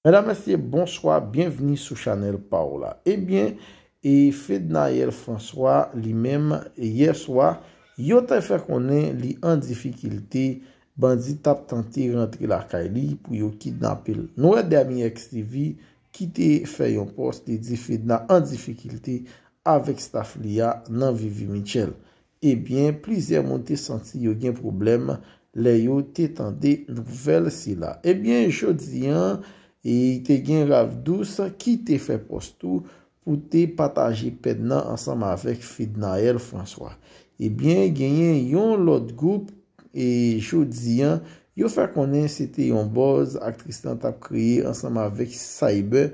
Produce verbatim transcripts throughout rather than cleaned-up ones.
Medam, mesye, bonswa, byenvni sou chanèl pa w la. Ebyen, e Fednaelle François, li menm, yè swa, yo te fè konnen li an difikilte, bandi t ap tante rantre lakay li pou yo kidnape l. Nou wè Damirex T V ki te fè yon pòs, li di Fedna an difikilte avèk staff li a nan Vivi Mitchell. Ebyen, plizyè moun te santi yo gen pwoblèm lè yo te tande nouvèl sila. Ebyen, jodi an, e te gen Ralph Douce ki te fè pòs tou pou te pataje pèn nan ansanm avèk Fednaelle François. Ebyen, genyen yon lòt gwoup, e jodi an, yo fè konnen se te yon buzz aktris lan t ap kreye ansanm avèk Cyber,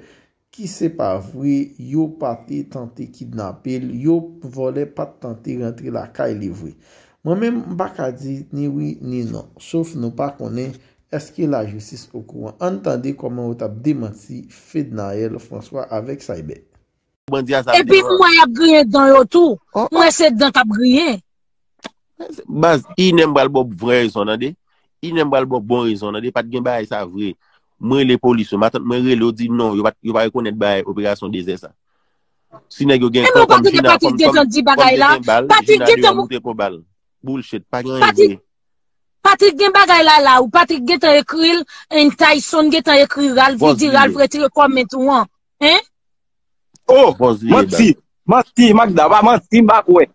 ki se pa vre, yo pa te tante kidnape l, yo vòlè pa t tante rantre lakay li vre. Mwen menm, m pa ka di ni wi ni non, sof nou pa konnen èske lajistis okouran. Ann tande kòman yo t ap demanti Fednaelle François avèk Cyber. Bandi a sa ap Epi devan. M wè y ap griyen dan yo tou. M wè se dan k ap griyen. Baz, inè m pral ba w vrè rezon, tande. Inè m pral ba w bon rezon, tande. Pa t gen bagay sa vre. Mwen rele polis yo. Matant mwen rele, yo di non, yo pa, yo pa rekonèt bagay operasyon dezè sa. Si nèg yo gen Epi ou pa kòm tande Jina, Patrick kòm, gentan kòm, di kòm bagay te la. gen bal, Patrick Jina deyo gentan moute pran bal. Bullshit, pa gen anyen Patrick, vre. Patrick gen bagay la la, ou Patrick gentan ekri l, and Tyson gentan ekri Ralph, li Bòs di li Ralph ye. Retire kòmèt ou an. Hein? Oh, Bòs li ye, manti, baz. Manti, Magda, pa manti, m pa kwè.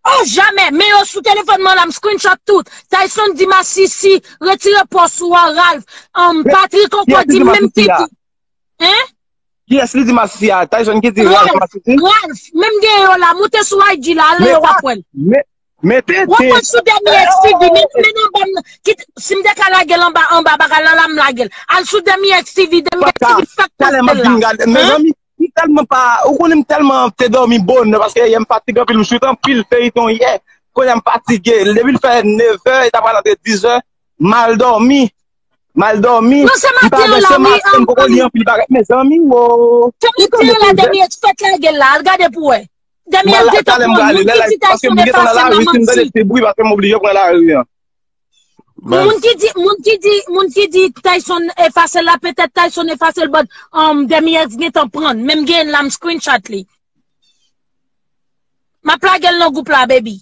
Oh, jamè, men yo sou telefòn mwen la, m screenshot tout. Tyson di masisi, retire pòs ou an, Ralph. Um, Patrick ankò Kiyès ki di di menm masisi a? titi. Hein? Kiyès li di masisi a? Tyson ki di Ralph Ralph, masisi? Ralph, menm gen yo la, moute sou I G la, ale Men yo w ap pa, wè l. men, men tete. W ap wè l sou Demi X T V, men, men anba, m, ki, si m te ka lage l anba, anba bagay la, la m lage l. Al sou Demi X T V, Demi X T V, Paka, sa k talè m ap pase la? vin gade. Men Hein? zanmi, m tèlman pa, ou konnen m tèlman te dòmi bonè, paske yè m fatige anpil, m swiv anpil feyton yè. Kounye a m fatige, depi l fè nevè, e ta pral antre dizè, m al dòmi. M al dòmi. Non, se M pa maten an la, se wi, maten, m poko li anpil bagay. Mezanmi, wo. Se maten an la, Demi X fèt lage l la, al gade pou wè. Demi X gentan pran, moun ki di Tyson efase l la manti. Bri, paske m oblije pran lari an. Moun ki di, moun ki di, moun ki di Tyson efase l la, petèt Tyson efase l, but, um, Demi X gentan pran. Menm gen la, m screenshot li. M ap lage l nan gwoup la, baby.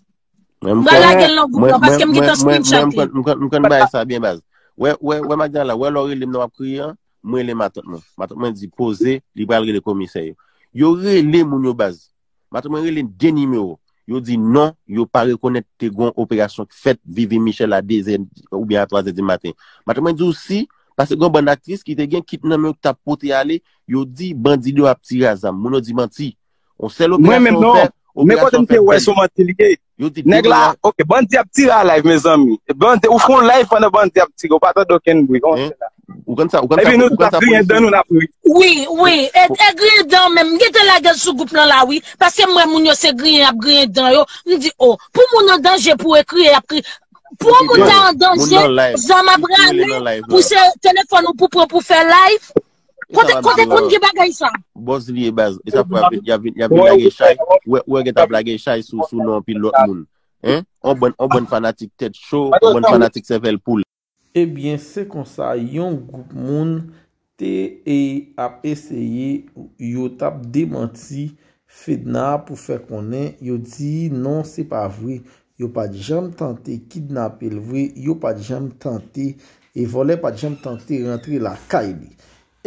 M pral lage l nan gwoup la, paske m gentan screenshot li. M konn bagay sa byen, baz. Wè, wè, wè, Magdala, wè lè w rele m nan w ap kriye an, m rele matant mwen. Matant mwen di poze, li pral rele komisè yo. Yo rele moun yo, baz. Matant mwen rele de nimewo. Yo di non, yo pa rekonèt te gon operasyon k fèt Vivi Michel a dezè oubyen a twazè di maten. Matant mwen di w si, paske gon bann aktris ki te gen kit nan men yo k t ap pote ale, yo di bandi yo ap tire a zam. Moun yo di manti. On sèl operasyon yo fè, operasyon fèt bèl. Yo di de moun yo. Ok, bandi ap tire a live, mezanmi. Bandi, ou fè yon live pandan bandi ap tire, ou pa tande okenn bri. Kòman se la? Ou konn sa, ou konn sa, epi nou tout ap griyen dan nou, n ap ri. Wi, wi. E, e griyen dan menm. M gentan lage l sou gwoup lan la, wi. Paske m wè moun yo se griyen y ap griyen dan yo. M di, o, pou moun an danje pou ekri, y ap kriye. Pou yon moun ta an danje, zam ap rale, pou se telefòn ou pou pran pou fè live. Kote, kote konn gen bagay sa? Bòz li ye, baz. E sa fè y ap vin, y ap vin lage chay. Ou wè, ou wè gen t ap lage chay sou, sou non anpil lòt moun. Hein? On bann, on bann fanatik tèt cho, on bann fanatik sèvèl poul. Ebyen, se konsa yon gwoup moun te e ap eseye, yo t ap demanti Fedna pou fè konnen, yo di non, se pa vre. Yo pa t janm tante kidnape l vre, yo pa t janm tante, e vòlè pa t janm tante rantre lakay li.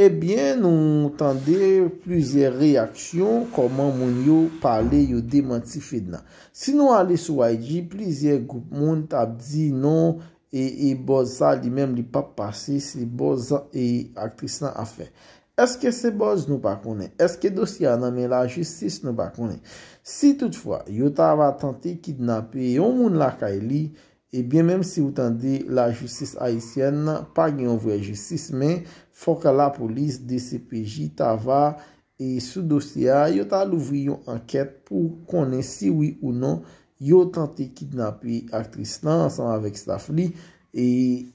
Ebyen, nou tande plizyè reyaksyon, kòman moun yo pale, yo demanti Fedna. Si nou ale sou I G, plizyè gwoup moun t ap di non, e, e bòz sa li menm li p ap pase, se bòz e aktris lan ap fè. Èske se bòz? Nou pa konnen. Èske dosye a nan men lajistis? Nou pa konnen. Si toutfwa yo ta va tante kidnape yon moun lakay li, ebyen, menm si w tande lajistis ayisyèn pa gen yon vrè jistis, men fòk lapolis, D C P J, ta va e sou dosye a, yo ta louvri yon ankèt pou konnen si wi ou non yo tante kidnape aktris lan ansanm avèk staff li. E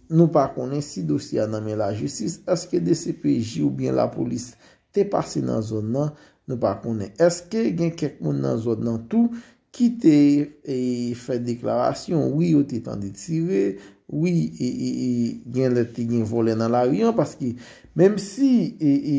nou pa konnen si dosye a nan men lajistis. Èske D C P J oubyen lapolis te pase nan zòn nan? Nou pa konnen. Èske gen kèk moun nan zòn nan tou ki te e, fè deklarasyon, wi, yo te tande tire, wi, e, e, e, gen lè te gen vòlè nan lari an, paske Menm si e, e,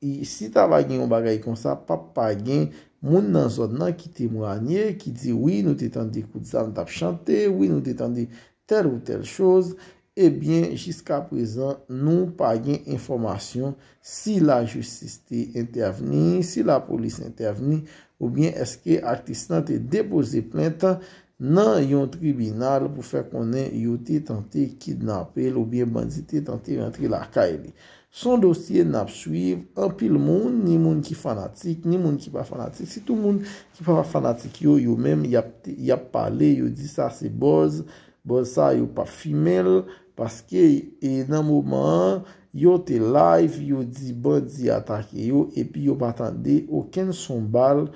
e, si ta va gen yon bagay konsa, p ap pa gen moun nan zòn nan ki temwanye, ki di, "Wi, nou te tande kout zam t ap chante, wi, nou te tande tèl ou tèl choz." Ebyen, jiska prezan, nou pa gen enfòmasyon si lajistis te entèvni, si lapolis entèvni, oubyen èske atis lan te depoze plent nan yon tribinal pou fè konnen yo te tante kidnape l oubyen bandi te tante rantre lakay li. Se yon dosye n ap swiv. Anpil moun, ni moun ki fanatik, ni moun ki pa fanatik, sitou moun ki pa fanatik yo, yo menm, y ap, y ap pale, yo di sa se buzz, buzz sa yo p ap fimen l, paske e nan moman an, yo te live, yo di bandi atake yo, epi yo pa tande okenn son bal,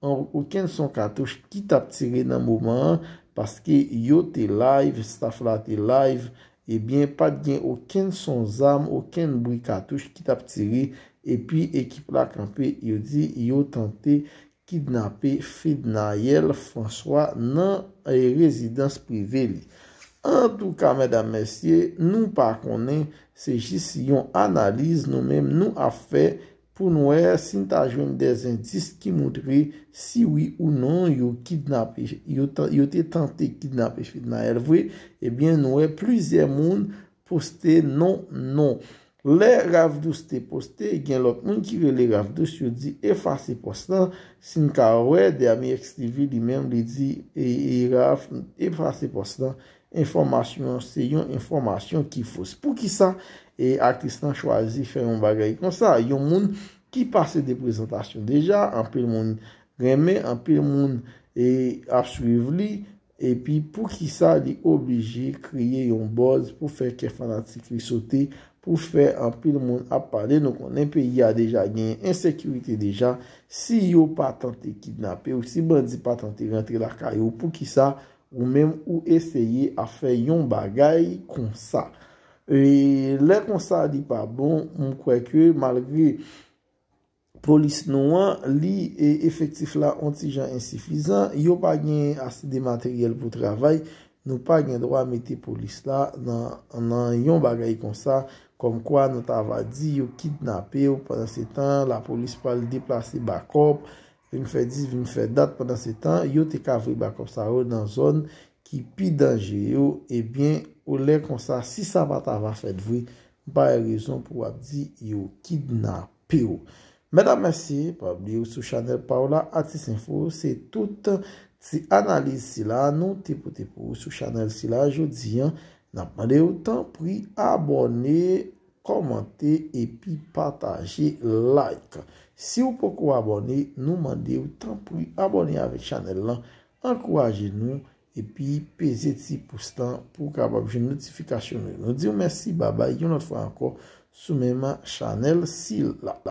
an, okenn son katouch ki t ap tire nan moman an, paske yo te live, staff la te live, ebyen, pa t gen okenn son zam, okenn bri katouch ki t ap tire, epi ekip la kanpe, yo di yo tante kidnape Fednaelle François nan, eh, rezidans prive li. Antouka, medam, mesye, nou pa konnen, se jis yon analiz nou menm nou ap fè pou n wè si n ta jwenn dèzendis ki montre si wi ou non yo kidnape, yo ta-, yo te tante kidnape Fednaelle vre, ebyen, nou wè plizyè moun poste non, non. Lè Ralph Douce te poste, gen lòt moun ki rele Ralph Douce, yo di efase pòs lan. Si n ka wè, Dermi X T V li menm, li di, e, e Ralph, efase pòs lan. Enfòmasyon an se yon enfòmasyon ki fos. Poukisa, e, aktris lan chwazi fè yon bagay konsa? Yon moun ki pase de prezantasyon deja, anpil moun renmen, anpil moun, e, ap swiv li, epi poukisa li oblije kreye yon buzz pou fè kè fanatik li sote, pou fè anpil moun ap pale? Nou konnen peyi a deja gen ensekirite deja. Si yo pa tante kidnape w, si bandi pa tante rantre lakay ou, poukisa ou menm ou eseye ap fè yon bagay konsa? E lè konsa li pa bon, m kwè ke malgre polis nou an, li, e, efektif la on ti jan ensifizan, yo pa gen ase de materyèl pou travay, nou pa gen dwa mete polis la nan, nan yon bagay konsa, kòmkwa nou ta va di yo kidnape w, pandan se tan lapolis pral deplase bakòp, vin fè dis, vin fè dat, pandan se tan yo te ka voye bakòp sa yo nan zòn ki pi danje yo, ebyen, ou lè konsa, si sa pa ta va fèt vre, m pa wè rezon pou w ap di yo kidnape w. Medam, mesye, pa bliye w sou chanèl pa w la, Atis Enfo, se tout ti analiz sila nou te pote pou ou sou chanèl sila jodi an. N ap mande w tanpri abòne, kòmante epi pataje, like. Si w poko abòne, nou mande w tanpri abòne avèk chanèl lan, ankouraje nou, epi peze ti pous lan pou w kapab jwenn notifikasyon nou. Nou di w mèsi, babay, yon lòt fwa ankò sou menm chanèl sila.